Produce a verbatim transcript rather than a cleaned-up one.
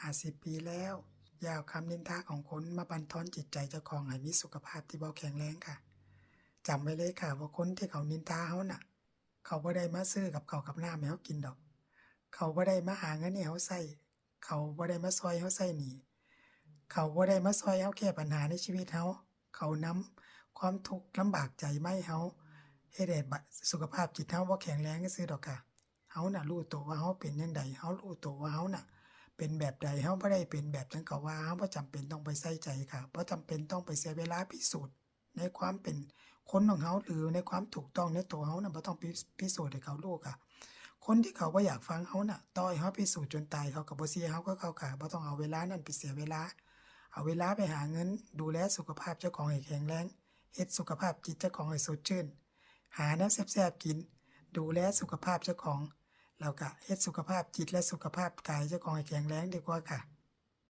ห้าสิบปีแล้ว อย่าเอาคำนินทาของคนมาบั่นทอนจิตใจเจ้าของให้มีสุขภาพที่บ่แข็งแรงค่ะ จำไว้เลยค่ะ ว่าคนที่เขานินทาเฮาน่ะ เขาบ่ได้มาซื้อกับข้าวกับน้ำให้เฮากินดอก เขาบ่ได้มาหาเงินให้เฮาใช้ เขาบ่ได้มาซอยเฮาใช้หนี้ เขาบ่ได้มาซอยเฮาแก้ปัญหาในชีวิตเฮา เขานำความทุกข์ลำบากใจมาให้เฮา เฮ็ดให้บะ สุขภาพจิตเฮาบ่แข็งแรงซื่อๆดอกค่ะ เฮาน่ะรู้ตัวว่าเฮาเป็นจั่งใด เฮารู้ตัวว่าเฮาน่ะ เป็นแบบใด เฮาบ่ได้เป็นแบบจั่งเขาว่า เฮาบ่จำเป็นต้องไปใส่ใจค่ะ บ่จำเป็นต้องไปเสียเวลาพิสูจน์ในความเป็นคนของเฮา หรือในความถูกต้องในตัวเฮาน่ะ บ่ต้องพิ พิสูจน์ให้เขารู้ค่ะ คนที่เขาบ่อยากฟังเฮาน่ะ ต่อให้เฮาพิสูจน์จนตาย เขาก็บ่เชื่อเฮาคือเก่าค่ะ บ่ต้องเอาเวลานั้นไปเสียเวลา เอาเวลาไปหาเงิน ดูแลสุขภาพเจ้าของให้แข็งแรง เฮ็ดสุขภาพจิตเจ้าของให้สดชื่น หาแนวแซ่บๆกิน ดูแลสุขภาพเจ้าของ แล้วก็เฮ็ดสุขภาพจิตและสุขภาพกายเจ้าของให้แข็งแรงดีกว่าค่ะ